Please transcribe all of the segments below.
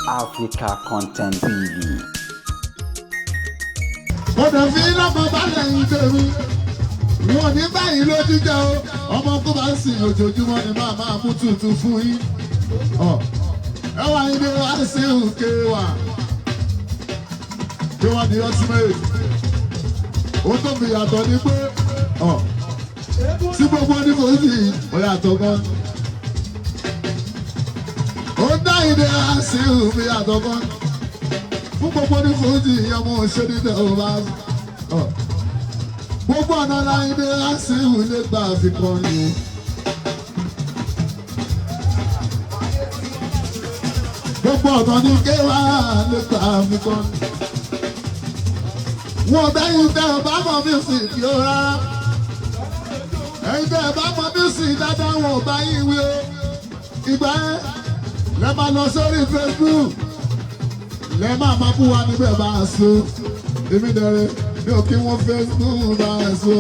Africa Content TV. Mo dẹ̀ fi lọ́mọ balẹ̀ yín tèmi. Wọn ní báyìí lójú jẹ́ o. Ọmọ kó bá ń sìn ojoojúmọ́ ni máa máa mú tuntun fún yín. Ẹ wá ilé wá sí òkè wà. Kí wọ́n di ultimate. Ó tó fi yàtọ̀ ni pé tí gbogbo ní kò sí ó yàtọ̀ gan. Ó dá ilé wá sí òkè yàtọ̀ gan. Fún gbogbo ní kò sí ọmọ òṣèlú tẹ̀ ó bá. Gbogbo ọ̀nà láyé wá sí ìwúlé gbà fi kọrin o. Gbogbo ọ̀nà ní kéwà lè gbà fi kọrin. Wọn bẹ́yìn tẹ́ ọ bá mọ music yóò rárá. Ẹ̀yin tẹ́ ẹ bá mọ music dáadáa wọn ò bá yín wí o. Ìgbà yẹn lẹ máa lọ sórí Facebook. Lẹ máa máa bú wa níbẹ̀ bá a so. Èmi dẹ̀rẹ̀ mi ò kí wọ́n Facebook bá a so.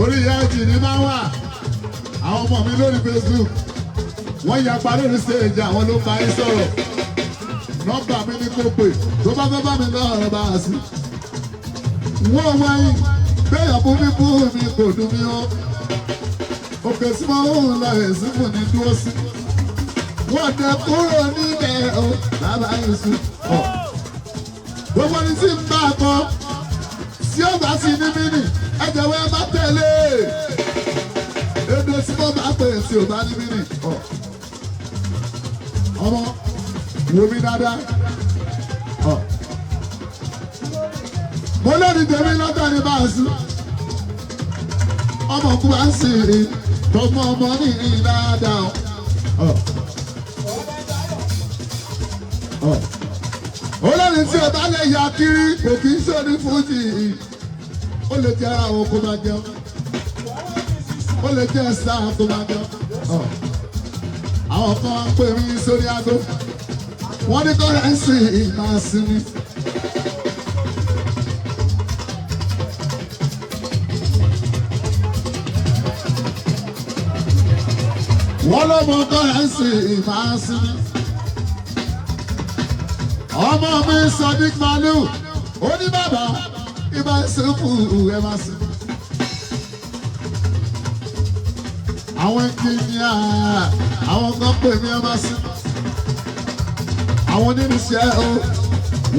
Orí ẹ̀jì ni máa wà. Àwọn ọmọ mi lórí Facebook. Wọ́n yapa lórí stage àwọn ló bá yín sọ̀rọ̀. Nọ́mbà mi ní kó pè tó bá fẹ́ bá mi lọ́rọ̀ bá a sí. Wọ́n wáyé béèyàn bú mi bú mi kò dùn mí o. Òkè tí mo ń lọ èsì fún ni dúró sí. Wọ́n tẹ kúrò níbẹ̀ o, bàbá yìí sùn. Gbogbo ní tí ń bá a kọ, tí ó bá ti ní mí nì, ẹ jọ̀wọ́ ẹ má tẹ̀lé. Èdè tí mo bá pè tí ò bá ní mí nì. Ọmọ wo mi dáadáa. Mo lórí tèmi lọ́tọ̀ ní bá a sùn. Ọmọ kú bá ń sìn ín, tọmọ ọmọ ní ìrìn dáadáa. Olórin tí o bá lè ya kiri kò kí ń sóni fújì. Ó lè jẹ́ àwọn kó máa jẹun. Ó lè jẹ́ sáà kó máa jẹun. Àwọn kan pè mí sórí aago. Wọ́n ní kọ́rẹ́ǹsì máa sinmi. Wọ́n lọ́mọ kọ́rẹ́ǹsì máa sinmi. Ọmọ mi Sadiq Malu, ó ní bàbá ibà ìsìnkú ẹ máa sinmi. Àwọn ẹnjìníà àwọn kan pè mí ẹ máa sinmi. Àwọn oníṣẹ́ o,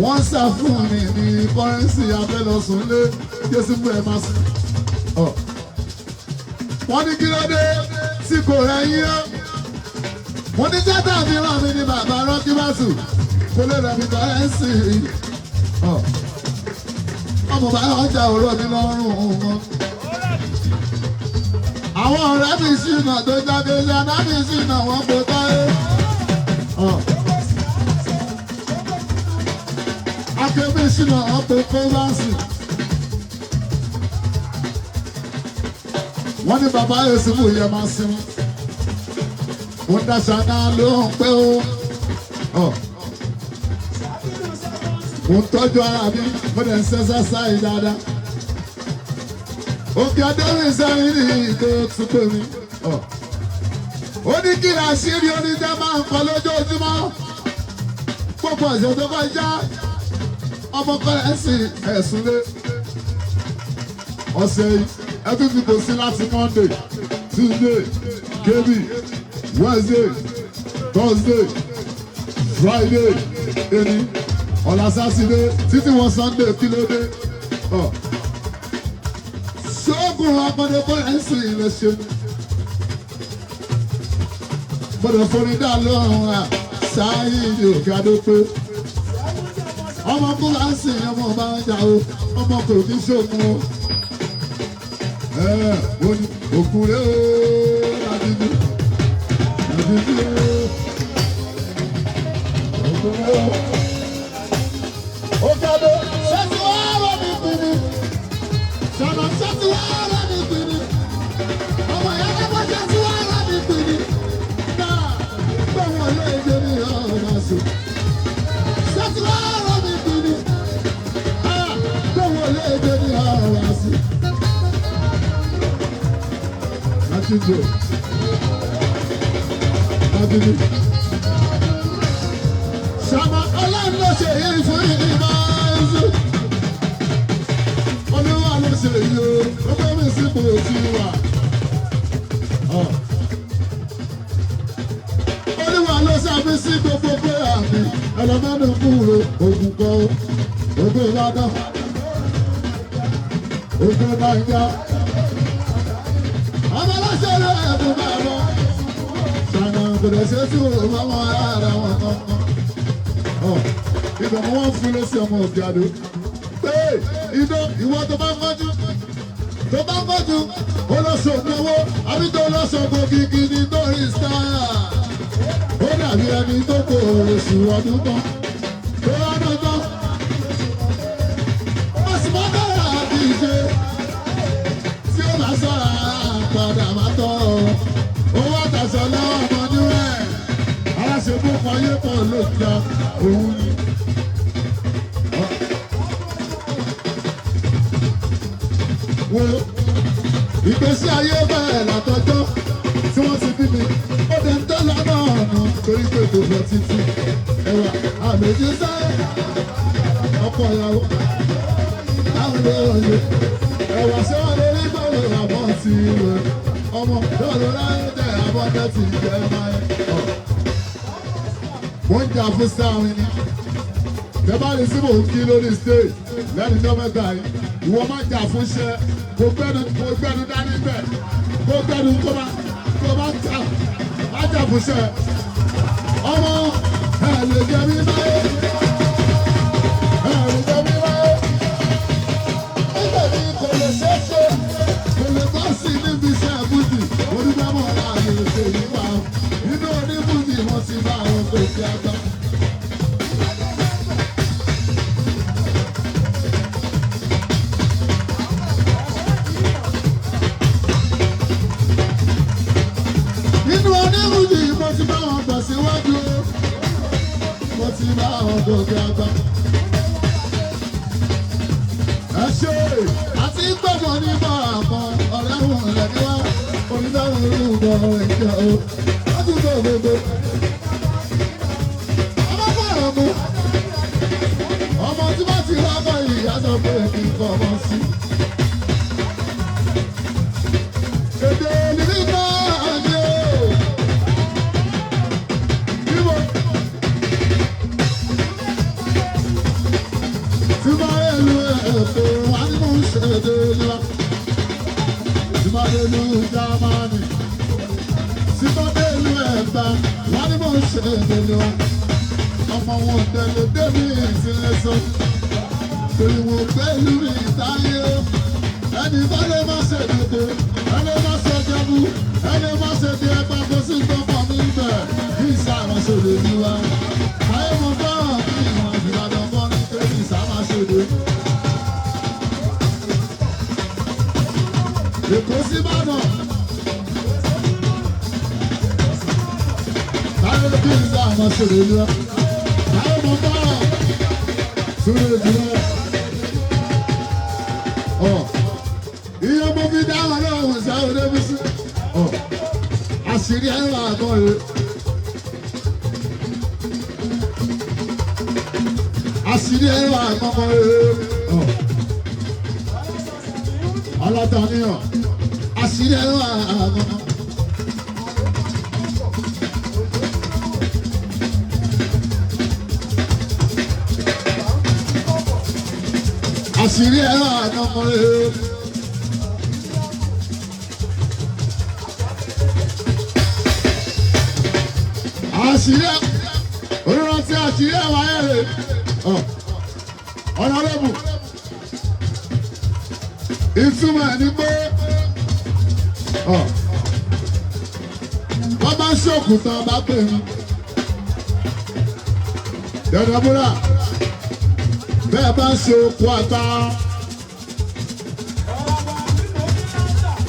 wọ́n sá fún mi ní kọ́rẹ́ǹsì abẹ́lọ́sùn lé Jésù fún ẹ máa sinmi. Wọ́n ní kí ló dé tí kò rẹ̀ yín o. Mo ní jẹ́tà mi ràn mí ní bàbá Rọ́kíbátù kó lè rẹ̀ mí kọ́rẹ́ǹsì. Ọmọ bá ọjà òró mi lọ́rùn wọn. Àwọn ọ̀rẹ́ mi ṣìnà tó jáde ṣáná mi ṣìnà wọ́n kò táyé. Akébí ṣìnà wọ́n kò kóbáǹsì. Wọ́n ní bàbá Yusufu yẹ máa sinmi. Mo ń dáṣà náà ló ń pẹ́ o. Mo ń tọ́jú ara mi, mo dẹ̀ ń ṣẹ́ṣẹ́ sáì dáadáa. Òkè Adéwìn sẹ́yìn ní ìtò tún pè mí. Ó ní kí àṣírí oníjẹ́ máa ń kọ lójoojúmọ́. Gbogbo ọ̀sẹ̀ tó kọjá, ọmọ kọ́lẹ́sì ẹ̀sùn lé. Ọ̀sẹ̀ yìí, ẹ tún ti kò sí láti Monday, Tuesday, Kébì, Wednesday, Thursday, Friday, ẹni, ọ̀la Sátidé, títí wọ Sunday kí ló dé. Ṣóògùn akọ́dé kọ́lẹ́sì lè ṣe. Gbọ́dọ̀ forí dá lóhùn à sáyé òkè adópé. Ọmọ kúláǹsì ọmọ bá ń jà o, ọmọ kò ní ṣògùn o. Ó ní òkúrẹ́ o, ládìjú, ládìjú o, òkúrẹ́ o. Òkè adó, ṣé ti wá rọ̀ mí pinni? Ṣọ̀nà ṣé ti wá rọ̀ mí pinni? Ọmọ ìyá lọ́pọ̀ ṣé ti wá rọ̀ mí pinni? Náà, gbọ̀wọ̀ lóye ní ọ̀nà sùn. Ṣé ti wá rọ̀ mí pinni? Gbọ̀wọ̀ lóye ní ọ̀nà sùn. Látìjọ́. Látìjọ́. Ọlọ́run ló ṣe èyí fún yìí máa ń sùn. Olúwa ló ṣe èyí o, ó gbé mi sípò tí wà. Olúwa ló ṣàfi sí gbogbo péyà mi, ẹlọ́mọ́dún kúrò ògùn kan, ògùn Ìbàdàn, ògùn Nàìjíríà. Ọmọ aláṣẹ ló ẹ̀bùn bàbá. Ṣànà kò lè ṣe tí òun bá wọn ara wọn kankan. Ibẹ̀ ni wọ́n fún lọ́sí ọmọ òkè àdó. Pé iná ìwọ tó bá ń kánjú tó bá ń kánjú ó lọ sọ̀gbọ́n owó àbí tó lọ sọ̀gbọ́n kìkì nítorí sáà. Ó dàbí ẹni tó kó oṣù ọdún kan tó wá náà tán. Ó sì máa bẹ̀rẹ̀ àti ìṣe tí ó bá sọ̀rọ̀ padà máa tọ́ ọ. Owó àtàṣọ lọ́wọ́ ọmọ níwẹ̀. Aláṣẹ bó kọ ayé pọ̀ ló ja òun ni. Wo ìgbésí ayé bẹ́ẹ̀ látọjọ́ tí wọ́n ti bí mi. Ó dẹ̀ ń tọ́ lọ́nà ọ̀nà torí pé kò lọ títí. Ẹ̀wà àmèjì sáré ọkọ ìyàwó. Láwọn ilé ọ̀yẹ́ ẹ̀wà sẹ́wọ̀n lórí gbọ́dọ̀ àbọ̀ ti rẹ̀. Ọmọ lọ́dọ̀ láyé tẹ̀ àbọ̀ tẹ̀ ti jẹ́ máa ń. Mo ń jà fún sáwọn ni. Tẹ bá rí sí mò ń kí lórí stage lẹ́nu ọjọ́ mẹ́ta yìí. Ìwọ má jà fún iṣẹ́. Kò gbẹ́nu kò gbẹ́nu dání bẹ̀. Kò gbẹ́nu kó má jà má jà fún iṣẹ́. Ọmọ ẹ lè jẹ mí báyé. Ẹ lè jẹ mí báyé. Nígbà tí kò lè ṣeé ṣe, kò lè bọ́ sí níbi iṣẹ́ àbújì. Onígbàmọ̀ láàyè ṣe yí wá. Nínú oníbùjì wọ́n ti bá àwọn kò kí á gbọ́. Nínú oníbùjì mo ti bá wọn gbọ̀ síwájú o. Mo ti bá wọn gòkè àgbà. Ẹ ṣe àti gbọ́dọ̀ nípa àpọ̀ ọ̀rẹ́ wọn lẹ́ni wá. Onídàáwọ̀ orúkọ ìjọ o. Wọ́n tún bọ̀ gbogbo. Ọmọ fọ̀rọ̀ mu. Ọmọ tí wọ́n ti wá bọ̀ ìyá sọ pé kí n kọ́ ọmọ sí. Èdè níbí náà ni o. Bíbo. Tí bá rẹ̀ lu ẹ̀kọ́, wá ní mò ń ṣe èdè níwá. Tí bá rẹ̀ lu Jámánì. Tí bá dé lu Ẹ̀gbá, wá ní mò ń ṣe èdè níwá. Ọmọ wọn tẹ̀lé débi ìsìnlẹ̀ sọ. Torí wọn pẹ̀lú ìtayé o. Ẹni bá lè má ṣe dòdò, ẹni má ṣe jẹbu, ẹni má ṣe di ẹgbẹ́ kó sí gbọ́mọ mi bẹ̀. Kí ìsàmà ṣòro ní wa. Ayé mo fẹ́ràn kí ìwọ̀n Ìbàdàn kọ́ ní pé kí ìsàmà ṣòro. Èkó sí Ìbàdàn. Táyé kí ìsàmà ṣòro ní wa. Ayé mo fẹ́ràn ṣòro ní wa. Iye mo fi dá wọn lọ́wọ́ sáré débi sí. Àṣírí ẹ̀rọ àgọ́ rẹ̀. Àṣírí ẹ̀rọ àgọ́ rẹ̀. Ọlọ́tàníyàn. Àṣírí ẹ̀rọ àgọ́ rẹ̀. Àṣírí ẹ̀rọ àgọ́ rẹ̀. Àṣírí olùrántí àṣírí ẹwà ẹrẹ ọ̀nàrẹ́bù ìtumọ̀ ẹ̀ ni pé wọ́n bá ń ṣòkùtà bá pè mí dandan búra bẹ́ẹ̀ bá ń ṣe okùn àgbà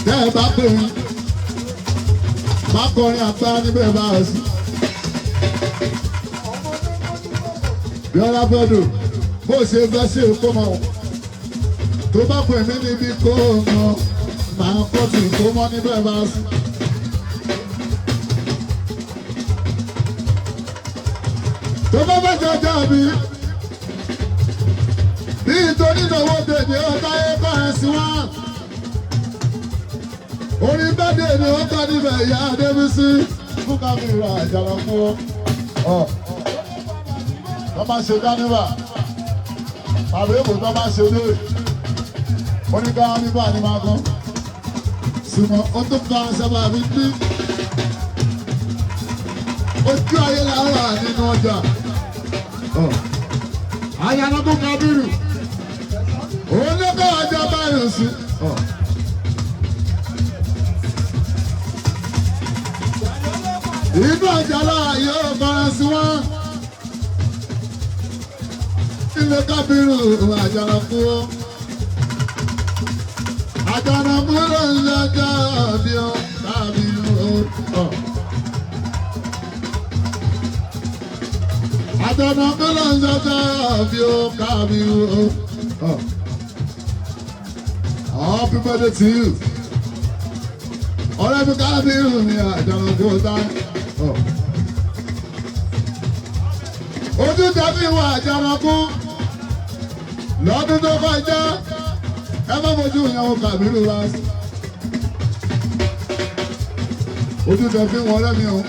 bẹ́ẹ̀ bá pè mí má kọrin àgbà níbẹ̀ bá a sí. Bíọ́lá Bọ́dù bó ṣe fẹ́ ṣe kó mọ̀ ọ́. Tó bá pè mí níbi kó mọ̀ máa kọ́ tí kó mọ́ níbẹ̀ bá sí. Tó bá bá jọjọ mi. Bí ìtorí ìnáwó tèmi ó táyé kọrin sí wọn. Orin bẹ́ẹ̀dẹ̀ ni ó kọ́ níbẹ̀ ìyá Adébísí. Fún Kábírù àjàlá fún ọ. Wọ́n máa ṣe kánífà. Tàbí èkó tó máa ṣe lóye. Orin kánífà ni máa kọ́. Sùmọ̀ ó tún fa sábà fi bí. Ojú ayé làwọn wà nínú ọjà. Àyànnàkú Kábírù. Òun ló kọ́ ọjọ́ báyìí sí. Inú ọjà láàyè ọ̀fara sí wọn. Ilé Kábírù Àjànàkú. Àjànàkú ló ń lọ́jọ́ bí ó Kábírù. Àjànàkú ló ń lọ́jọ́ bí ó Kábírù. Happy birthday to you. Ọ̀rẹ́ mi Kábírù ni Àjànàkú tá. Ojú tẹ̀mí wà Àjànàkú lọ́dún tó kọjá ẹ má fojú ìyàwó Kábírù wá sí. Ojú tẹ̀mí wọn ọ̀rẹ́ mi o.